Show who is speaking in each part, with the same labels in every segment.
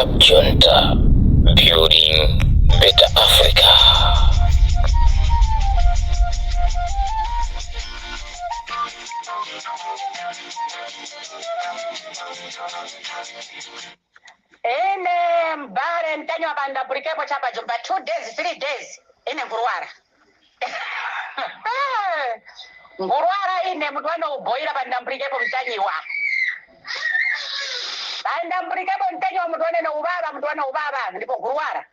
Speaker 1: Cab Junta, building better Africa.
Speaker 2: Ine mbale Ntanyiwa pandapulikepo chapajumba 2 days, 3 days, ine nkurwara, ngurwara ine mutu wano uboyira. Pandambulikepo Mtanyiwa, pandambulikepo Mtanyiwa, mutu wanene ubaba, mutu wane ubaba, ndipo ngurwara.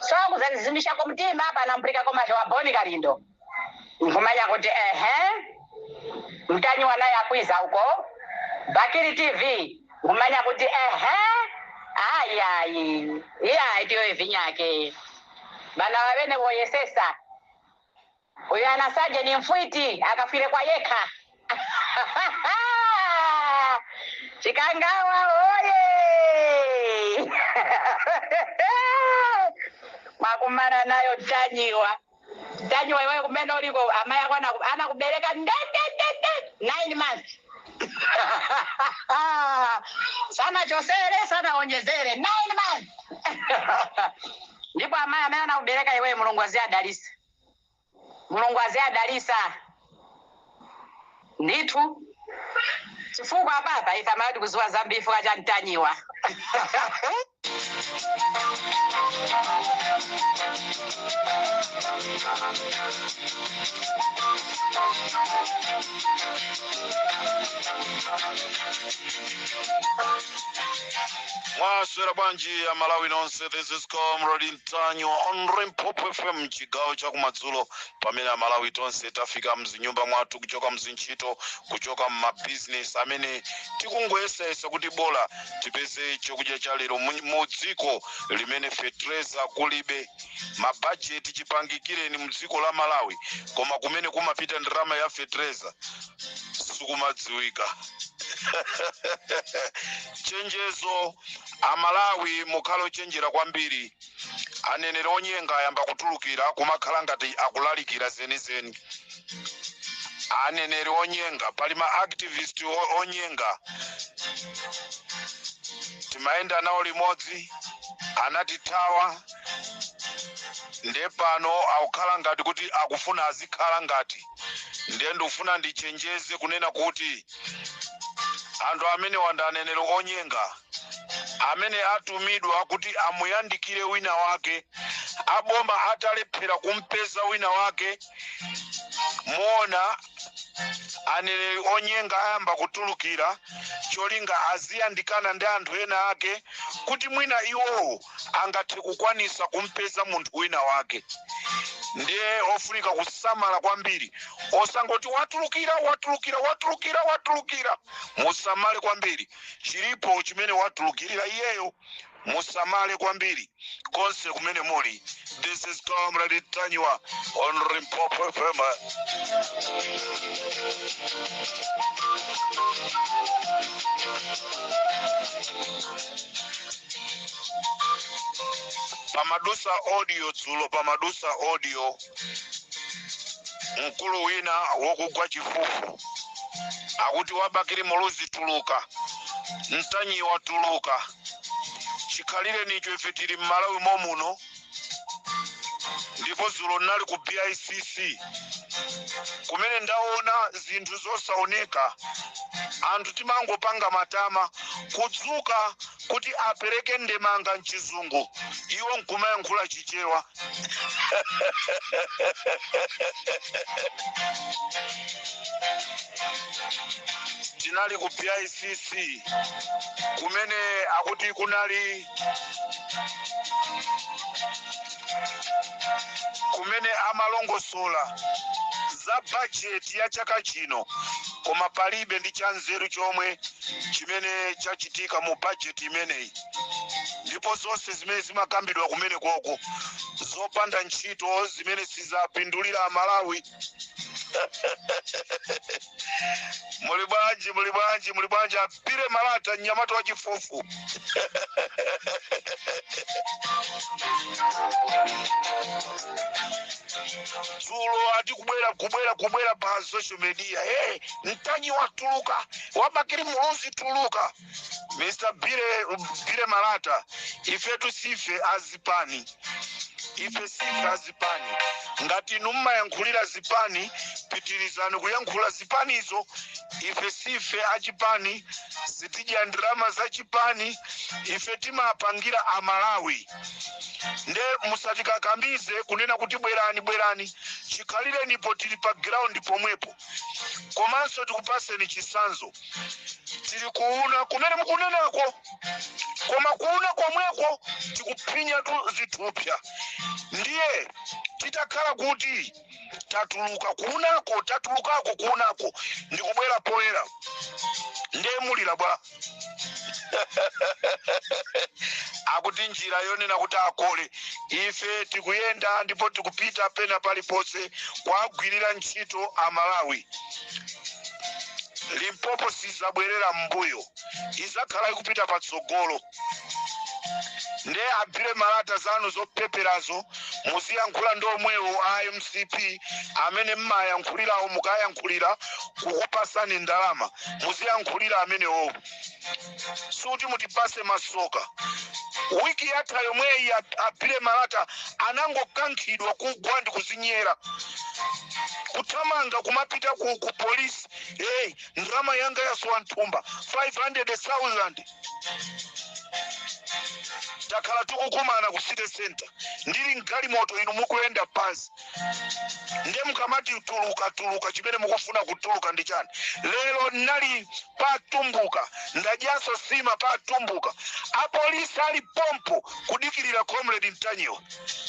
Speaker 2: So kuzanizimishako mtima panambulikako macho wa Boni Kalindo, nkumanya kuti ehe, Mtanyiwa naye akwiza uko Bakili TV, nkumanya kuti ehe, ayi, iyayi, tiyo ivinyake bana wavene voyesesa. Uyu anasaje ni mfwiti akafire kwa yekha. Chikangawa oye! Mwakumana nayo Ntanyiwa. Ntanyiwa, iwewe kumene uliko, amai ako anakubereka ndendendende 9 months, sana chosere sana onjezere 9 months. Ndipo amai amene anakubereka iwewe, Mulungu aziadalisa, Mulungu aziadalisa ndithu, chifukwa apapa ife amati kuziwa zambiri chifukwa cha Ntanyiwa.
Speaker 3: Mwaswera bwanji ya Malawi nonse? This is Comrade Ntanyiwa on Limpopo FM, chigawo cha kumadzulo, pamene Amalawi tonse tafika mzinyumba mwathu kuchoka mzintchito, kuchoka mmabizinesi amene tikungoyesayesa kuti bola tipeze chokudya cha lero mu dziko limene fetereza kulibe, mabajeti chipangikireni mu dziko la Malawi, koma kumene kumapita ndalama ya fetereza sikumadziwika. Chenjezo, Amalawi, mukhale ochenjera kwambiri. Aneneri onyenga ayamba kutulukira, kumakhala ngati akulalikira zenizeni. Aneneri onyenga, pali ma activist onyenga, timayenda nawo limodzi, anatithawa, nde pano akukhala ngati kuti akufuna azikhala ngati. Ndiye ndikufuna ndichenjeze kunena kuti anthu amene wanda aneneri onyenga amene atumidwa kuti amuyandikire wina wake, aboma atalephera kumpeza wina wake, muona aneneri onyenga ayamba kutulukira, cholinga aziyandikana ndi anthu ena ake kuti mwina iwowo angathe kukwanisa kumpeza munthu wina wake. Ndiye ofunika kusamala kwambiri, osangoti watulukira, watulukira, watulukira, watulukira. Musamale kwambiri, chilipo chimene watulukirira iyeyo. Musamale kwambiri konse kumene muli. This is Comrade Ntanyiwa on Limpopo FM. Pamadusa audio dzulo, pamadusa audio, mkulu wina wokugwa chifufu akuti wabakiri Muluzi tuluka, Ntanyiwa tuluka. Chikhalire nicho ife tili m'Malawi momuno. Ndipo dzulo ndinali ku BICC kumene ndaona zinthu zosaoneka. Anthu timangopanga matama kudzuka kuti apereke ndemanga mchizungu, iwo nkumayankhula Chichewa. Tinali ku BICC kumene akuti kunali kumene amalongosola za bajeti ya chaka chino, koma palibe ndi chanzeru chomwe chimene chachitika mu bajeti imeneyi. Ndipo zonse zimene zimakambidwa kumene koko zopanda ntchito, zimene sizapindulira Amalawi. Muli bwanji, muli bwanji, muli bwanji? Apire Malata, mnyamata wa chifufu. Dzulo ati kubwera kubwera kubwera pa social media, hey, Mtanyiwa watuluka, wa Bakili Muluzi tuluka. Mr Bire Malata, ifetu sife azipani, ife sife azipani. Ngati inu mmayankhulira zipani, pitirizani kuyankhula zipanizo. Ife sife achipani, sitidya ndalama za chipani, ife timapangira Amalawi. Nde musatikakamize kunena kuti bwerani bwerani, chikhalirenipo tili pa ground pomwepo. Komanso tikupaseni chisanzo, tili kuuna kumene mukunenako, koma kuuna komweko tikuphinya tu zithupsa. Ndiye titakhala kuti tatuluka kuunako, tatulukako kuunako ndikubwera poyera, ndiye mulira bwa? Akuti njira yonena kuti akole, ife tikuyenda ndipo tikupita pena paliponse kuwagwirira ntchito Amalawi. Limpopo sizabwerera m'mbuyo, izakhala ikupita patsogolo. Nde Abire Malata, zanu zopeperazo muziyankhula ndi omwewo a MCP amene mmayankhulirawo. Mukayankhulira kukupasani ndalama, muziyankhulira amenewo, suti mutipase masoka. Wiki yatha yomweyi Abire Malata anangokankhidwa kugwa ndi kuzinyera, kuthamanga kumapita ku polisi, "Hey, ndalama yanga yasowa mthumba, 500,000." Takhala tikukumana ku city center ndili mgalimoto, inu mukuyenda pansi. Nde mukamati tuluka tuluka, chimene mukufuna kutuluka ndi chani? Lero nali patumbuka, ndadyanso sima patumbuka, apolisi ali pompo kudikirira Comrade Mtanyiwa.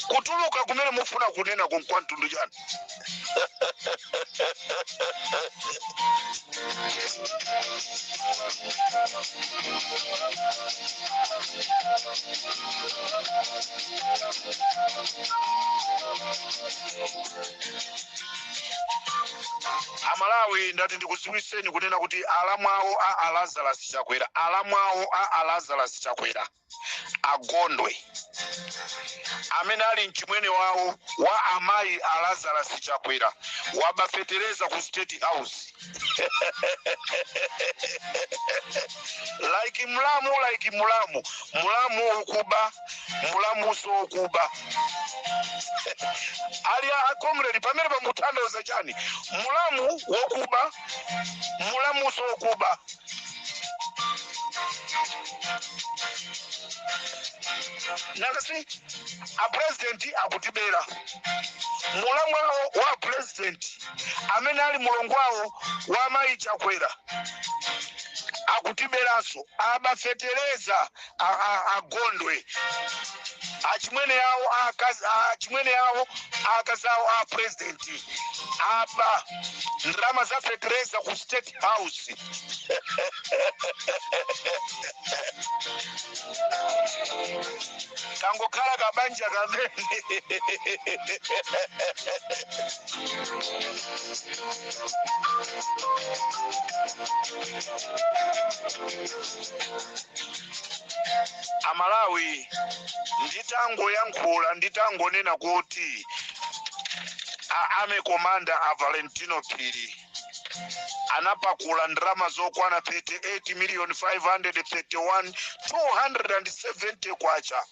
Speaker 3: Kutuluka kumene mufuna kunena kwa mtundu chani? Amalawi, ndati ndikudziwitseni kunena kuti alamu awo a Alazarus Chakwera, alamu awo a Alazarus Chakwera Agondwe, amene ali mchimwene wawo wa amayi a Lazarus Chakwera, waba fetereza ku State House like mlamu, like mlamu, mlamu ukuba, mlamuso ukuba. Ali a comrade pamene pamutanthauza chani? Mlamu wokuba, mlamuso wokuba. Nanga si a president akutibera? Mulamu wawo wa president amene ali mulongo wawo wa mayi Chakwera akutiberanso, abafetereza Agondwe, achimwene awo akazi, achimwene awo akazi awo a president, aba ndalama za fetereza ku State House. Kangokhala kabanja kamene. Amalawi, nditangoyankhula, nditangonena kuti a army commander a Valentino Phiri anapakula ndalama zokwana 38 million 531 270 kwacha,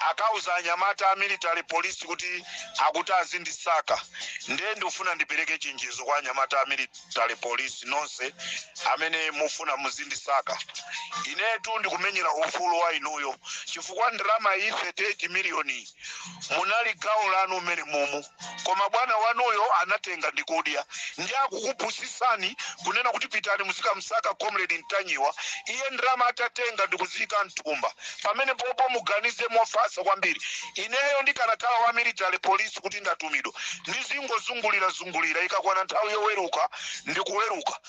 Speaker 3: akauza anyamata a military police kuti akuti azindisaka. Ndiye ndikufuna ndipereke chenjezo kwa anyamata a military police nonse amene mufuna muzindisaka. Inetu ndikumenyera ufulu wa inuyo, chifukwa ndalama iyi, 38 miliyoni, munali gawo lanu mmene mumu, koma bwana wanuyo anatenga ndikudya. Ndi akukupusisani kunena kuti pitani muzikamsaka Comrade Mtanyiwa, iye ndalama atatenga ndikuziyika mthumba. Pamene popo muganize mofasa kwambiri. Ineyo ndikanakhala wa military police kuti ndatumidwa, ndizingozungulira zungulira, ikakwana nthawi yoweruka ndikuweruka.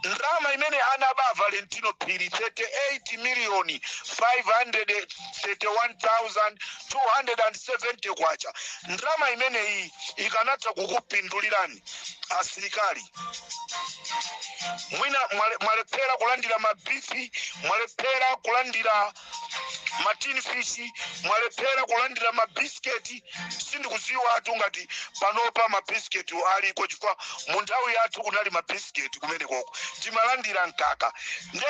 Speaker 3: Ndalama imene anaba Valentino Phiri, 38 miliyoni 531,270 kwacha, ndalama imeneyi Ndalamayi ikanatha kukupindulirani asilikali. Mwina mwalephera kulandira mabifi, mwalephera kulandira ma tin fish, mwalephera kulandira mabisiketi. Sindikudziwatu ngati panopa mabisiketi aliko, chifukwa mu nthawi yathu kunali mabisiketi kumene koko timalandira mkaka. Nde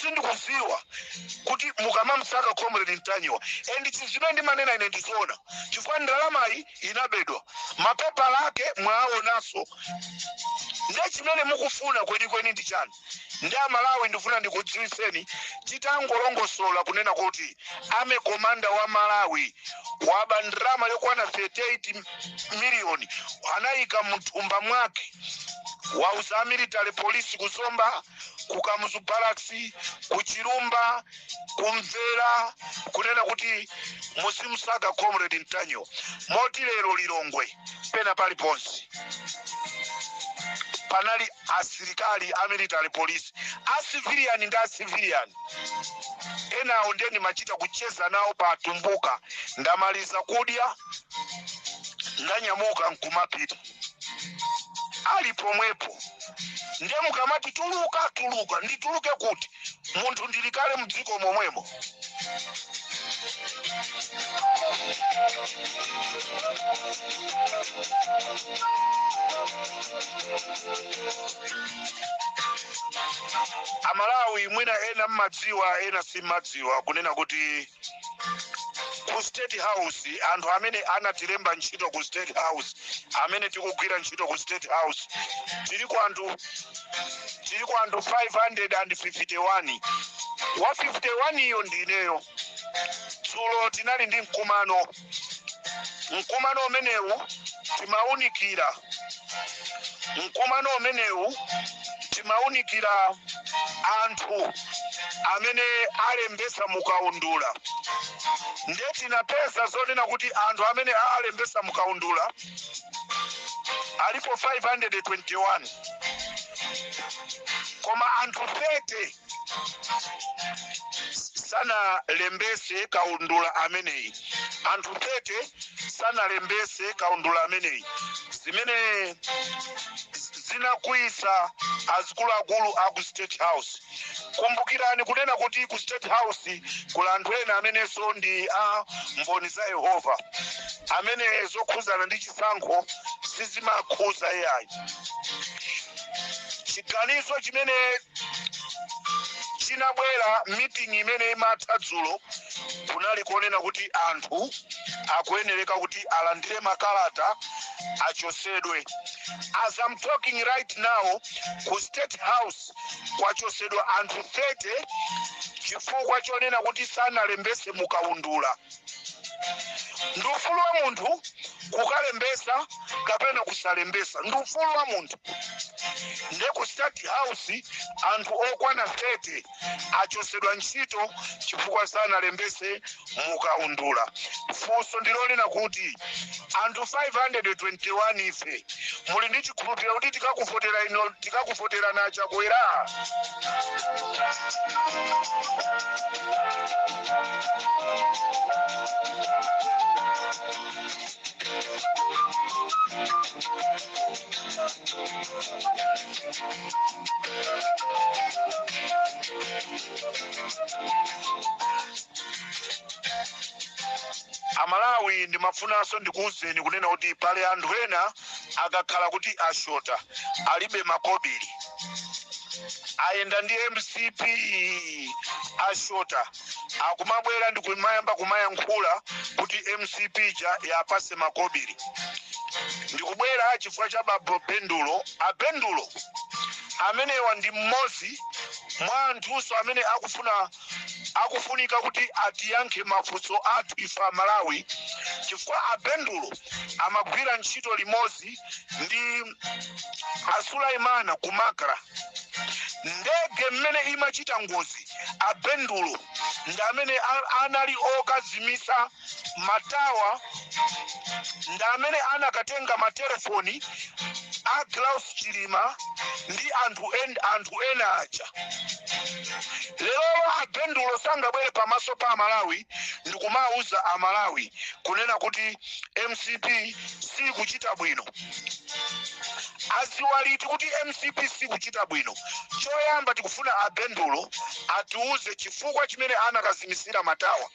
Speaker 3: sindikudziwa kuti mukamamsaka Comrade Ntanyiwa, and chizimene ndimanena ine ndizoona, chifukwa ndalamayi inabedwa, mapepala ake mwaonanso. Nde chimene mukufuna kwenikweni ndi chani? Ndi Amalawi, ndifuna ndikudziwitseni, titangolongosola kunena kuti army commander wa Malawi waba ndalama yokwana 38 miliyoni, anayika mthumba mwake, wauza military police kuZomba, ku Kamuzu Barracks, ku Chilumba, kumvera kunena kuti muzimusaka Comrade Ntanyiwa. Moti lero Lilongwe pena paliponse panali asilikali a military police, a civilian ndi a civilian enawo. Ndiye ndimachita kucheza nawo pa Tumbuka. Ndamaliza kudya, ndanyamuka nkumapita, ali pomwepo. Ndiye mukamati tuluka, tuluka, ndituluke kuti? Munthu ndili kale mdziko momwemo. Amalawi, mwina ena mmadziwa, ena simmadziwa kunena kuti ku State House, anthu amene anatilemba ntchito ku State House, amene tikugwira ntchito ku State House, tili ku anthu 551. Wa 51 iyo ndineyo. Dzulo tinali ndi mkumano. Mkumano umenewu timawunikira anthu amene alembesa mukaundula. Ndiye tinapeza zonena kuti anthu amene alembesa mukaundula alipo 521, koma anthu 30 sanalembese kaundula ameneyi. Anthu 30 sanalembese kaundula ameneyi, zimene zinakwiyitsa azikuluakulu aku State House. Kumbukirani kunena kuti ku State House kula anthu ena amenenso ndi a Mboni za Yehova, amene zokhuzana ndi chisankho sizimakhuza iyayi. Chiganizo chimene chinabwera meeting imene imatha dzulo kunali kuonena kuti anthu akuyenereka kuti alandire makalata, achosedwe. As I'm talking right now, ku State House kwachosedwa anthu 30 chifukwa chonena kuti sanalembese mukaundula. Ndi ufulu wa munthu kukalembesa kapena kusalembesa, ndi ufulu wa munthu. Nde ku State House anthu okwana 30 achosedwa ntchito chifukwa sanalembese mukaundula. Funso ndilonena kuti anthu 521 ife, muli ndi chikhulupiriro kuti tikakuvotera ino, tikakuvotera na Chakwera? Amalawi, ndimafunanso ndikuwuzeni kunena kuti pali anthu ena akakhala kuti ashota, alibe makobiri, ayenda ndi MCP, ashota, akumabwera ndi kumayamba kumayankhula kuti MCP ja yapase makobiri. Ndikubwera chifukwa cha babo Bendulo. Abendulo amenewa ndi mmodzi mwa anthunso amene akufunika kuti atiyankhe mafunso athu ife Amalawi, chifukwa Abendulo amagwira ntchito limodzi ndi Asulaimana ku MACRA. Ndege mmene imachita ngozi, Abendulo ndi amene anali okazimisa matawa, ndi amene anakatenga matelefoni a Klaus Chilima ndi anthu ena aja. Lerolo Abendulo Abendulo sangabwere pamaso pa Amalawi ndikumauza Amalawi kunena kuti MCP sikuchita bwino. Aziwa liti kuti MCP sikuchita bwino? Choyamba tikufuna Abendulo atiuze chifukwa chimene anakazimisira matawa,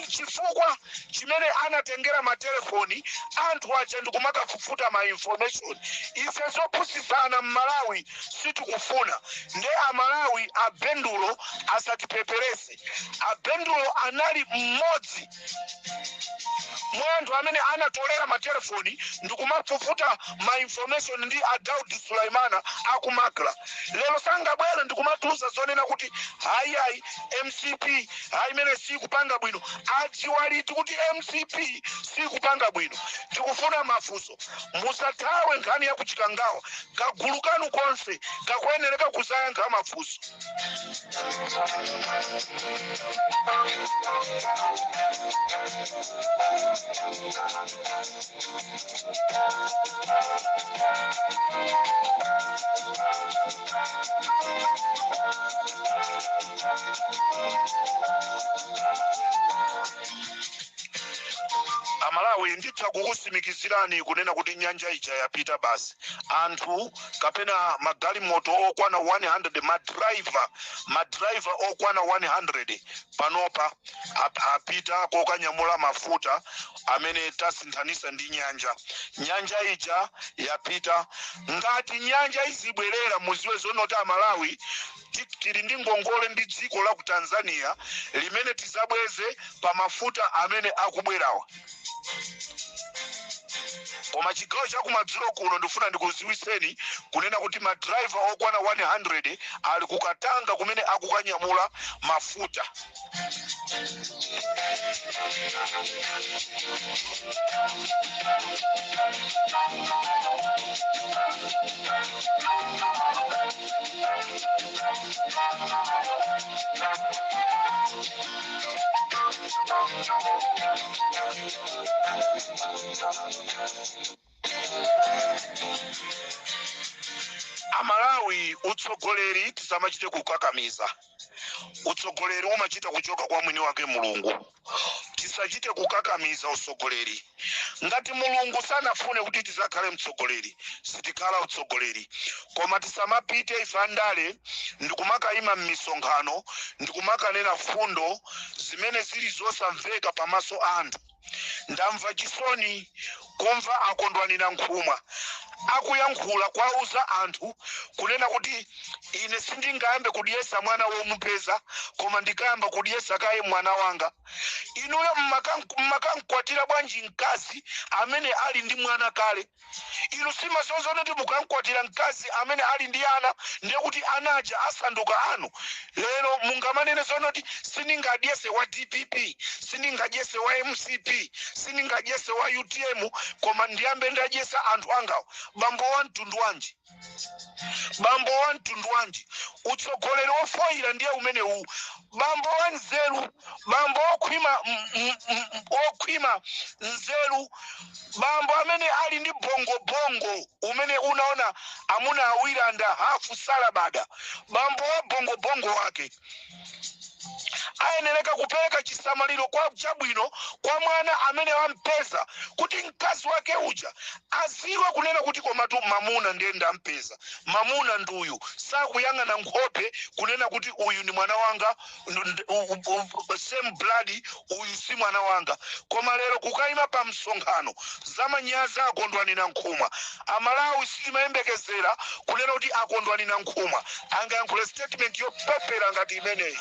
Speaker 3: chifukwa chimene anatengera matelefoni anthu aja ndikumakafufuta ma information. Ife zopusisana mMalawi sitikufuna. Nde Amalawi, Abendulo asatipeperese. Abendulo anali mmodzi mwa anthu amene anatolera matelefoni ndikumafufuta ma information ndi a Daud Sulaimana aku MACRA. Lero sangabwere ndikumatiuza zonena kuti hayi hayi, MCP hayi imene sikupanga bwino. Adziwa liti kuti MCP sikupanga bwino? Tikufuna mafunso. Musathawe nkhani ya kuChikangawa. Kagulu kanu konse kakuyenereka kuzayankha mafunso. Amalawi, nditha kukusimikizirani kunena kuti nyanja ija yapita basi. Anthu kapena magalimoto okwana 100, madraiva okwana 100 panopa apita kokanyamula mafuta amene tasinthanisa ndi nyanja. Nyanja ija yapita. Ngati nyanja izibwerera, muziwe zonoti Amalawi tili ndi ngongole ndi dziko la ku Tanzania limene tizabweze pa mafuta amene akubwerawa. Koma chigawo chakumadzulo kuno, ndifuna ndikuziwiseni kunena kuti madraiva okwana 100 ali kukatanga kumene akukanyamula mafuta. Amalawi, utsogoleri tisamachite kukakamiza. Utsogoleri umachita kuchoka kwa mwini wake Mulungu. Tisachite kukakamiza utsogoleri. Ngati Mulungu sanafune kuti tizakhale mtsogoleri, sitikhala utsogoleri. Koma tisamapite ife andale ndikumakayima m'misonkhano ndikumakanena fundo zimene zili zosamveka pamaso anthu. Ndamva chisoni kumva Akondwani Nankhumwa akuyankhula kwauza anthu kunena kuti ine sindingayambe kudyesa mwana womupeza, koma ndikayamba kudyesa kaye mwana wanga. Inuyo mmakamkwatira bwanji mkazi amene ali ndi mwana kale? Inu simasoza kuti mukamkwatira mkazi amene ali ndi ana, ndiye kuti ana aja asanduka anu. Lero mungamanene zonoti sindingadyese wa DPP, sindingadyese wa MCP, sindingadyese wa UTM, koma ndiyambe ndadyesa anthu angawo. Bambo wa mtundu wanji? Bambo wa mtundu wanji? Utsogoleri wofoyira ndiye umenewu. Bambo wa nzeru, bambo okhwima, okhwima nzeru, bambo amene ali ndi bongobongo umene unaona amuna awiri and a half salabada, bambo wa bongobongo wake ayenereka kupereka chisamaliro kwa chabwino kwa mwana amene wampeza, kuti mkazi wake uja aziwe kunena kuti komatu mamuna ndiye ndampeza, mamuna nduyu. Sakuyang'ana nkhope kunena kuti uyu ndi mwana wanga, same blood, uyu si mwana wanga. Koma lero kukayima pa msonkhano, zamanyazi. Akondwani Nankhumwa, Amalawi sitimayembekezera kunena kuti Akondwani Nankhumwa angayankhule statement yopepera ngati imeneyi.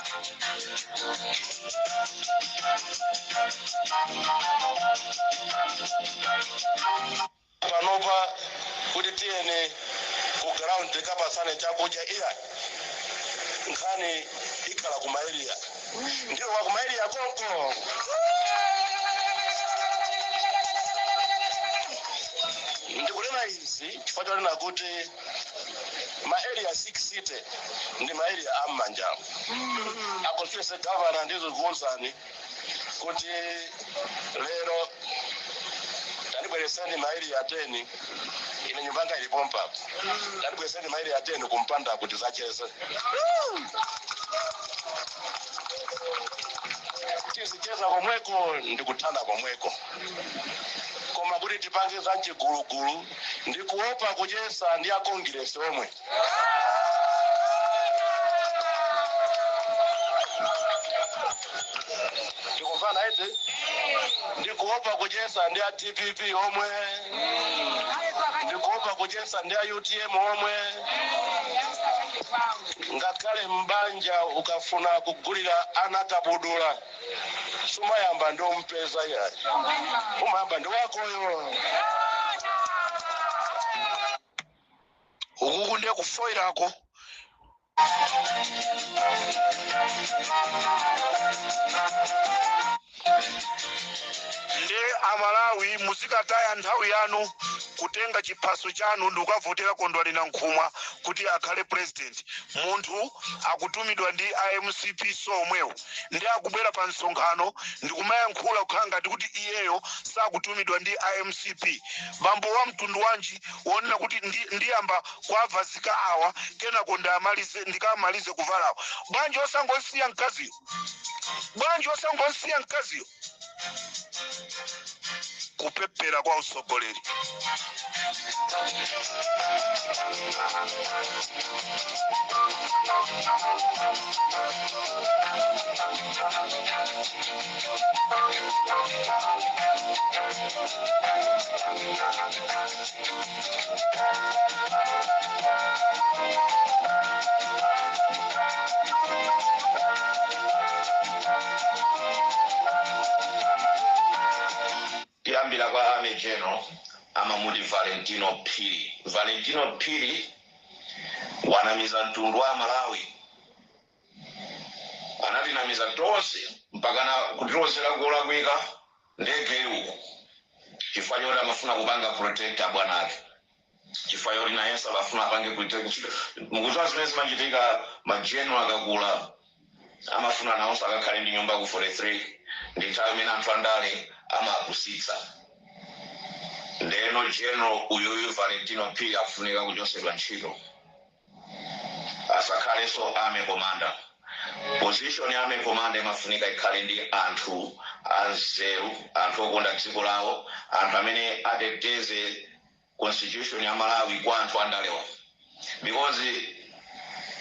Speaker 4: Panopa kuti tiyeni ku ground tikapasane chakudya, iya, nkhani ikhala ku ma area. Ndiwo wa ku ma area konko. Ndikunena izi chifukwa chonena kuti ma area 60 ndi ma area am'manjamu. A constituency governor, ndizikuwuzani kuti lero tandibweresa. Tandibwereseni ma area 10. Ine nyumbanga ilipo apo. Tandibwereseni ma area 10 kumpanda kuti zacheze. Tizicheza komweko ndikuthana komweko, koma kuti tipange za mchigulugulu, ndikuopa kucheza ndi akongiresi omwe. Tikumvana eti? Ndikuopa kucheza ndi a DPP omwe, ndikuopa kucheza ndi a UTM omwe. Ngakhale mbanja ukafuna kugulira ana kabudula, sumayamba ndi umpeza yayi, umayamba ndi wakoyo.
Speaker 3: Ukuku ndiye kufoirako. Nde Amalawi, muzikataya nthawi yanu kutenga chiphaso chanu ndi kukavotera Kondwani Nankhumwa kuti akhale president. Munthu akutumidwa ndi iMCP, so omwewo ndi akubwera pa msonkhano ndikumayankhula kukhala ngati kuti iyeyo sakutumidwa ndi iMCP. Bambo wa mtundu wanji wonena kuti ndiyamba kuavazika awa, kenako ndamalize, ndikamalize kuvalawo? Bwanji osangosiya mkaziyo? Bwanji osangosiya mkaziyo? Kupepera kwa usogoleri.
Speaker 5: Kuyambira kwa army general amamuti Valentino Phiri. Valentino Phiri wanamiza mtundu wa Malawi, anatinamiza tonse mpakana kutilozera kulakwika ndege uku, chifukwa choti amafuna kupanga protect abwana ake, chifukwa choti nayenso amafuna apange protect ntchito. Mukudziwa zimene zimachitika, ma general akakula amafuna nawonso akakhale ndi nyumba ku 43. Ndi nthawi imene anthu andale amapusitsa. Ndeno general uyuyu Valentino Phiri akufunika kuchosedwa ntchito, asakhalenso army commander. Position ya army commander imafunika ikhale ndi anthu anzeru, anthu okonda dziko lawo, anthu amene ateteze constitution ya Malawi kwa anthu andalewa, because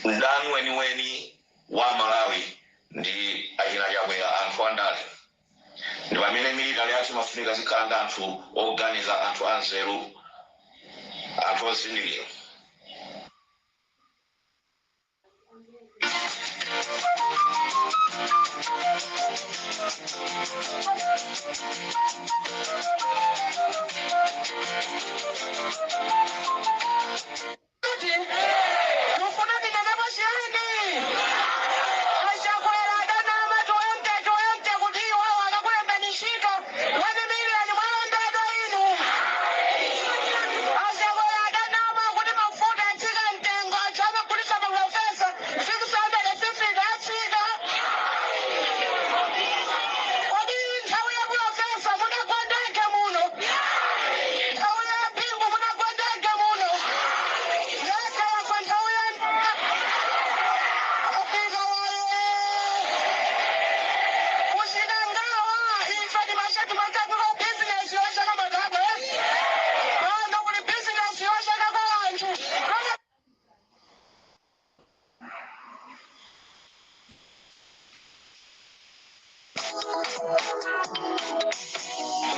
Speaker 5: mdani weniweni wa Malawi ndi achina Chakwera, anthu andale. Ndi pamene military yathu imafunika zikhala ndi anthu oganiza, anthu anzeru, anthu ozindikira.
Speaker 2: Kuti mufuna ndinenepo chiyani? Achakwera adanama 2020 kuti iwowo akakulembeni ntchito 1 million. Mwalembedwa inu? Achakwera adanama kuti mafuta atsika mtengo, anthu amagulitsa paprofesa 650 atsika. Kodi nthawi ya pulofesa munagwa ndege muno? Nthawi ya Bingu munagwa ndege muno? Ndege yafa nthawi ya Afika waye kuchikangawa. Ife timachati bizinesi yochaka madabwe pano, kuli bizinesi yochaka kwa anthu.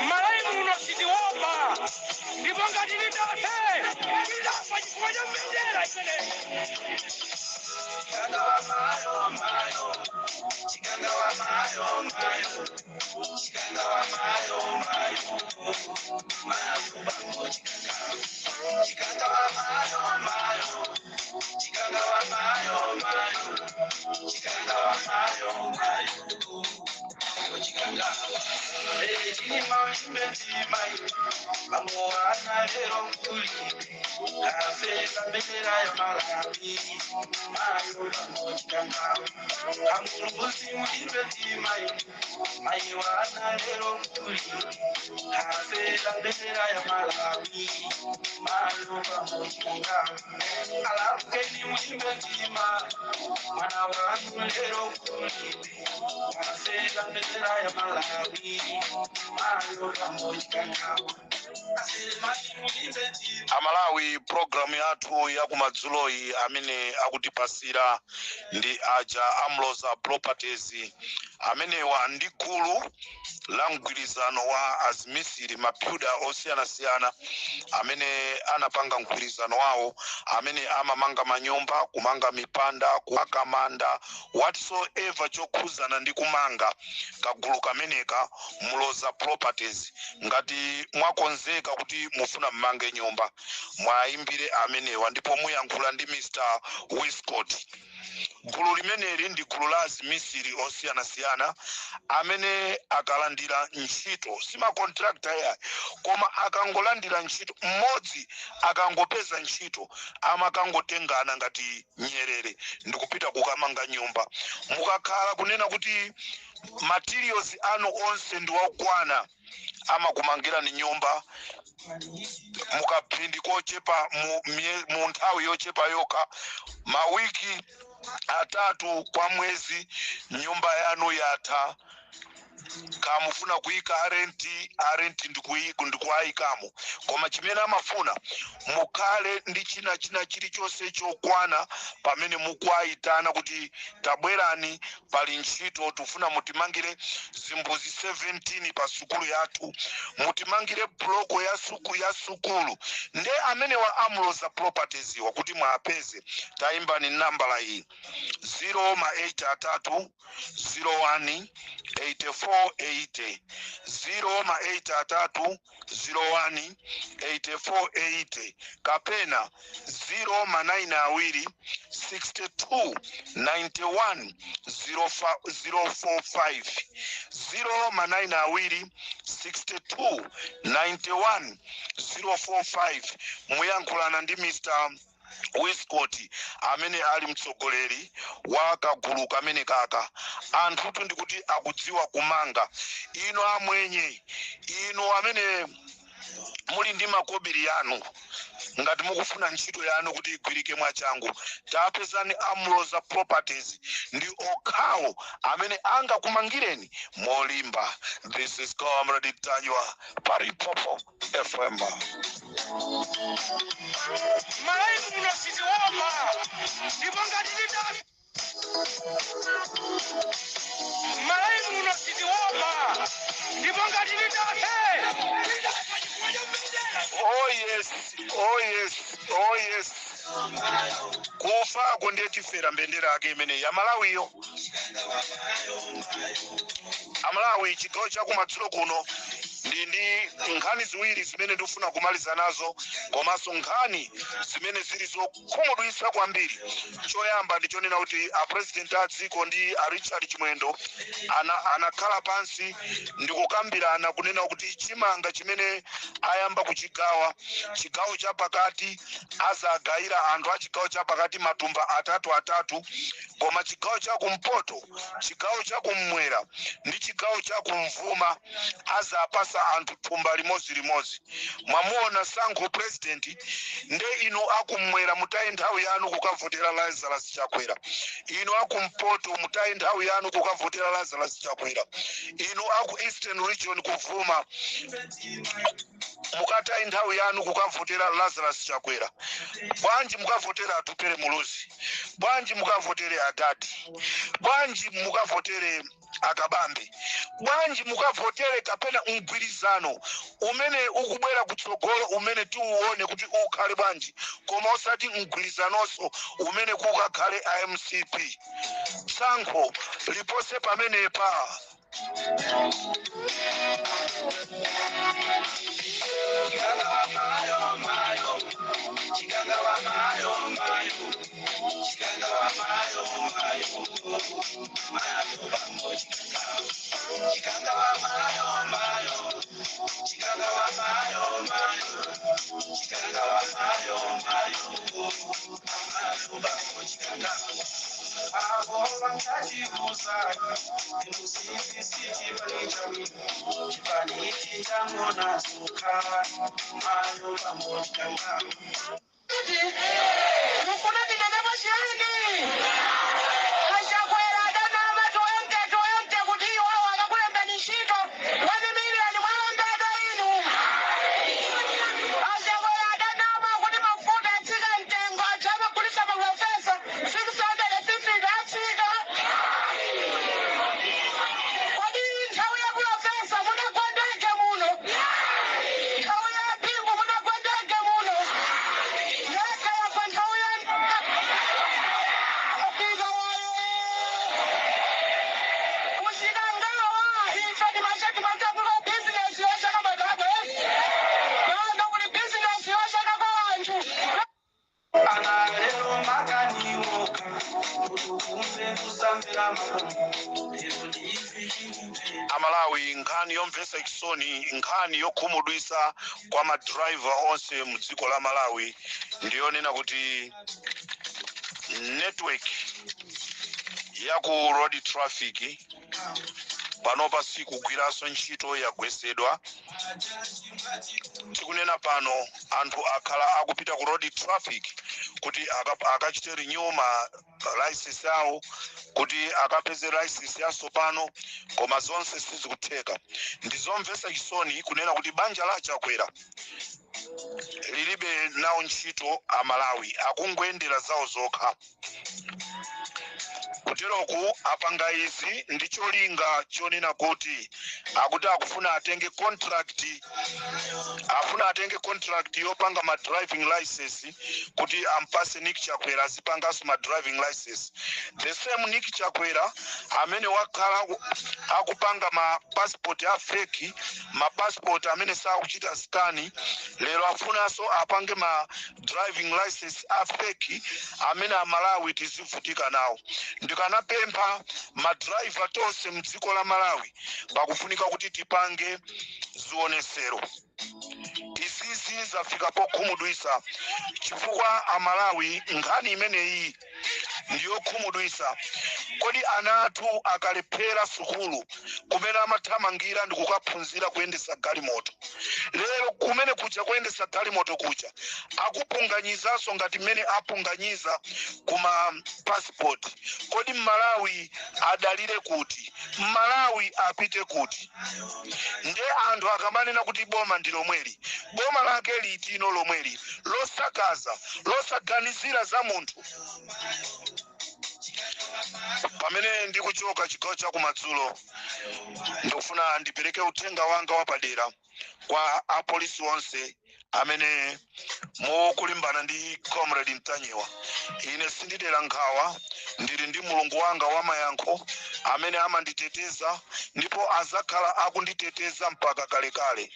Speaker 6: Malawi muno sitiopa, ndipo ngati titafe, titafa chifukwa cha mbendera imeneyi. Chikangawa mayo mayo, chikangawa mayo mayo, chikangawa mayo mayo mayo, bambo chikangawa, chikangawa mayo mayo, chikangawa mayo mayo, chikangawa mayo mayo, chikangawa. Chilima imbetima, bambo ana lero nkulibe. Kafela mbendera ya Malawi, mayo pamochikanga. Amuluzi mulimbe mtima mayi wana lero kuli. Kafela mbendera ya Malawi, mayo pamochikanga. Alapukeni mulimbe mtima mwana wanu lero kuli. Kafela mbendera ya Malawi, mayo pamochikanga. Aselemani mulimbe mtima.
Speaker 3: Amalawi, programu yathu ya kumadzuloyi amene akutipasira ndi aja Amloza Properties. Amenewa ndi gulu la mgwirizano wa azimisiri, mabuilder osiyanasiyana amene anapanga mgwirizano wawo, amene amamanga manyumba, kumanga mipanda, kumanga manda, whatsoever chokhuzana ndi kumanga. Kagulu kameneka, Mloza Properties, ngati mwakonzeka kuti mufuna mmange nyumba, mwayimbire amenewa ndipo muyankhula ndi Mr Wiscott. Gulu limeneli ndi gulu la azimisiri osiyanasiyana amene akalandira ntchito, si macontractor yayi, koma akangolandira ntchito, mmodzi akangopeza ntchito, amakangotengana ngati nyerere ndikupita kukamanga nyumba. Mukakhala kunena kuti materials anu onse ndi wakwana, amakumangirani nyumba mukaphindi kochepa, mu nthawi yochepa yokha, mawiki 3 kwa mwezi, nyumba yanu yatha. Kamufuna kuyika arenti, arenti ndikuayikamo, koma chimene amafuna mukhale ndi china china chilichonse chokwana pamene mukuayitana kuti tabwerani, pali ntchito, tifuna mutimangire zimbuzi 17 pa sukulu yathu, mutimangire block ya sukulu. Nde amene wa Amloza Properties wa kuti mwapeze, tayimbani nambala iyi: 0 ma 8 atatu 01 84 80, 0 ma 8 atatu 01 84 80, kapena 0 ma 9 awiri 62 91 045, 0 ma 9 awiri 62 91 045. Muyankhulana ndi Mr Wiscott amene ali mtsogoleri wa kagulu kamene kaka. Anthutu ndikuti akudziwa kumanga. Inu amwenye, inu amene muli ndi makobiri yanu, ngati mukufuna ntchito yanu kuti igwirike mwachangu, tapezani Amloza Properties, ndi okhawo amene angakumangireni molimba. This is Comrade Ntanyiwa pa Limpopo FM.
Speaker 6: Malawi muno sitiopa, ndipo ngati titafe, Malawi muno sitiopa, ndipo ngati titafe, titafa chifukwa cha mbendera.
Speaker 3: Oh yes, oh yes, oh yes. Kufako ndiye tifera mbendera yake imene ya Malawiyo. Amalawi, chigawo chakumadzulo kuno ndi nkhani ziwiri zimene ndikufuna kumaliza nazo, komanso nkhani zimene zili zokhumudwitsa kwambiri. Choyamba ndichonena kuti a president a dziko ndi a Richard Chimwendo anakhala pansi ndikukambirana kunena kuti chimanga chimene ayamba kuchigawa, chigawo chapakati azagayira anthu a chigawo chapakati matumba atatu atatu, koma chigawo chakumpoto, chigawo chakummwera ndi chigawo chakumvuma azapasa anthu thumba limodzi limodzi. Mwamuona sankho president. Nde inu akummwera mutaye nthawi yanu kukavotera Lazarus Chakwera, inu akumpoto mutaye nthawi yanu kukavotera Lazarus Chakwera, inu aku Eastern Region kuvuma mukataye nthawi yanu kukavotera Lazarus Chakwera. Bwanji mukavotera Atupere Muluzi? Bwanji mukavotere adadi? Bwanji mukavotere akabambe? Bwanji mukavotere kapena mgwirizano umene ukubwera kutsogolo umene tiuone kuti ukhale bwanji, koma osati mgwirizanonso umene kukakhale iMCP? Tsankho lipose pamenepa.
Speaker 6: Chikangawa mayo mayo, chikangawa mayo mayo, chikangawa mayo mayo, mayo bambo chikangawa, chikangawa mayo mayo, chikangawa mayo mayo, chikangawa mayo mayo.
Speaker 2: Mufuna tinene chiyani? Achakwera adanama 2020 kuti iwowo akakulembeni ntchito 1 million. Mwalembedwa inu. Achakwera adanama kuti mafuta atsika mtengo, aja amagulitsa maprofesa 650 atsika. Kodi nthawi ya profesa munagwa ndege muno? Nthawi ya Bingu munagwa ndege muno? Ndege yagwa nthawi ya Afika waye kuchikangawa. Ife timachati bizinesi yoshaka madhabwe pano, kuli bizinesi yoshaka kwa anthu.
Speaker 7: Ana lero makaniwoka kuti kumve kusamvera makomo lero ndiizi.
Speaker 3: Amalawi, nkhani yomvetsa chisoni, nkhani yokhumudwitsa kwa madraiva onse mu dziko la Malawi ndiyonena kuti network ya ku road traffic panopa sikugwiranso ntchito, yagwesedwa. Tikunena pano anthu akhala akupita ku road traffic kuti akachite renew ma license awo, kuti akapeze license yatsopano, koma zonse sizikutheka. Ndizomvetsa chisoni kunena kuti banja la Chakwera lilibe nawo ntchito Amalawi, akungoyendera zawo zokha. Kuteroku apanga izi ndi cholinga chonena kuti akuti akufuna atenge contract, afuna atenge contract yopanga ma driving license kuti ampase Nick Chakwera azipanganso ma driving license. The same Nick Chakwera amene wakhala akupanga ma passport a fake, ma passport amene sakuchita scan, lero afunanso apange ma driving license a fake amene Amalawi tizivutika nawo. Ndikanapempha madraiva tonse mdziko la Malawi, pakufunika kuti tipange zionesero. Izizi zafika pokhumudwisa chifukwa Amalawi, nkhani imeneyi ndiyokhumudwisa. Kodi ana athu akalephera sukulu, kumene amathamangira ndi kukaphunzira kuyendesa galimoto, lero kumene kuja kuyendesa galimoto kuja akupunganyizanso ngati mmene apunganyiza kuma passport. Kodi Mmalawi adalire kuti? Mmalawi apite kuti? Nde anthu akamanena kuti boma ndi lomweli, boma lake litino lomweli losakaza, losaganizira za munthu? Pamene ndikuchoka chigawo cha kumadzulo, ndikufuna ndipereke uthenga wanga wapadera kwa apolisi onse amene mukulimbana ndi Comrade Mtanyiwa. Ine sindidera nkhawa, ndili ndi Mulungu wanga wa mayankho amene amanditeteza ndipo azakhala akunditeteza mpaka kalekale.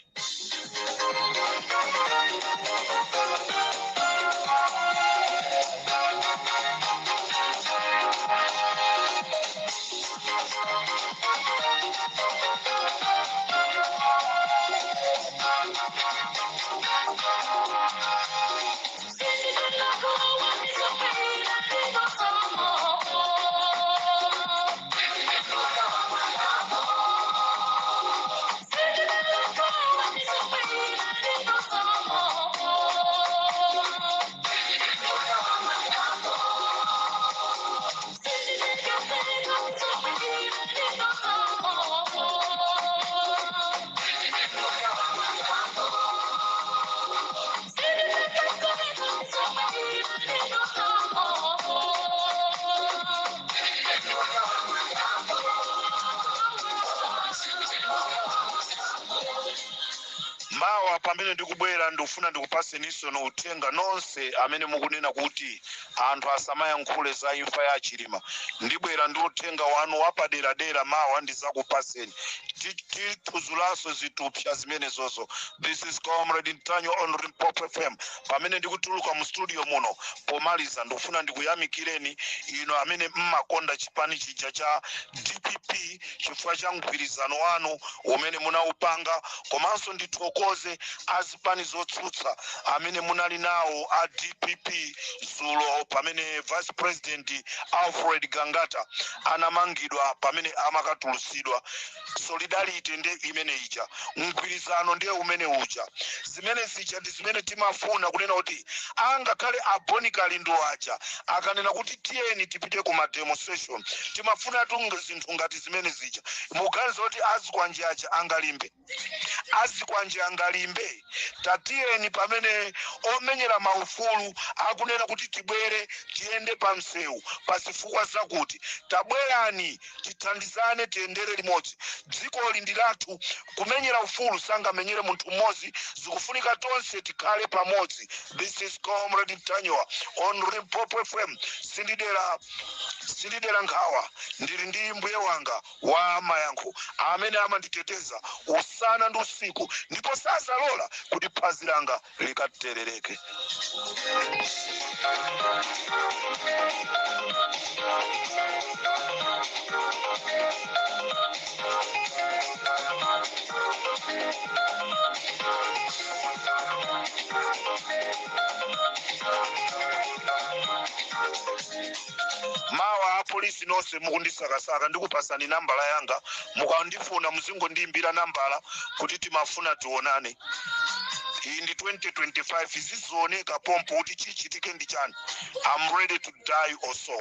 Speaker 3: Mawa pamene ndikubwera, ndikufuna ndikupaseninso uthenga nonse amene mukunena kuti anthu asamayankhule za imfa ya Chilima. Ndibwera ndi uthenga wanu wapaderadera mawa, ndizakupaseni. Tithuzulanso zitupsa zimenezozo. This is Comrade Ntanyiwa on Limpopo FM. Pamene ndikutuluka mu studio muno pomaliza, ndikufuna ndikuyamikireni ino amene mmakonda chipani chija cha DPP chifukwa cha mgwirizano wanu umene munaupanga, komanso ndithokoze azipani zotsutsa amene munali nawo a DPP zulo. Dzulo pamene Vice President Alfred Gangata anamangidwa, pamene amakatulusidwa, solidarity nde imene ija, mgwirizano ndiye umene uja. Zimene zija ndi zimene timafuna kunena kuti angakhale a Bon Kalindo aja akanena kuti tiyeni tipite ku ma demonstration, timafuna tunge zinthu ngati zimene zija. Muganiza kuti azikwanje aja angalimbe? Azikwanje angalimbe? Tatiyeni, pamene omenyera maufulu akunena kuti tibwere tiyende pa msewu pa zifukwa zakuti, tabwerani tithandizane, tiyendere limodzi. Dzikoli ndi lathu. Kumenyera ufulu sangamenyere munthu mmodzi, zikufunika tonse tikhale pamodzi. This is Comrade Ntanyiwa on Limpopo FM. Sindidera nkhawa, ndili ndi mbuye wanga wa mayankho amene amanditeteza usana ndi usiku, ndipo sazalola kuti phazi langa likaterereke. Mawa apolisi nonse mukundisakasaka, ndikupasani nambala yanga. Mukandifuna muzingondiyimbira nambala kuti timafuna tionane. Iyi ndi 2025, zizioneka pompo kuti chichitike ndi chani. I'm ready to die also.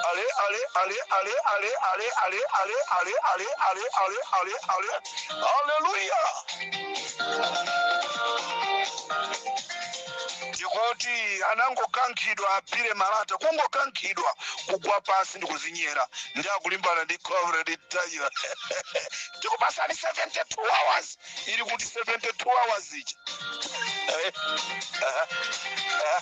Speaker 3: Ale, ale, ale, ale, ale, ale, ale, ale, ale, ale, ale, ale, ale, ale, haleluya! Tikuti anangokankhidwa apire malata, kungokankhidwa kugwa pansi ndi kuzinyera, ndi akulimbana ndi Comrade Ntanyiwa. Tikupasani 72 hours. Ili kuti 72 hours ija? Eh, eh, eh.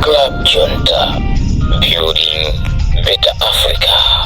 Speaker 1: Club Junta, building better Africa.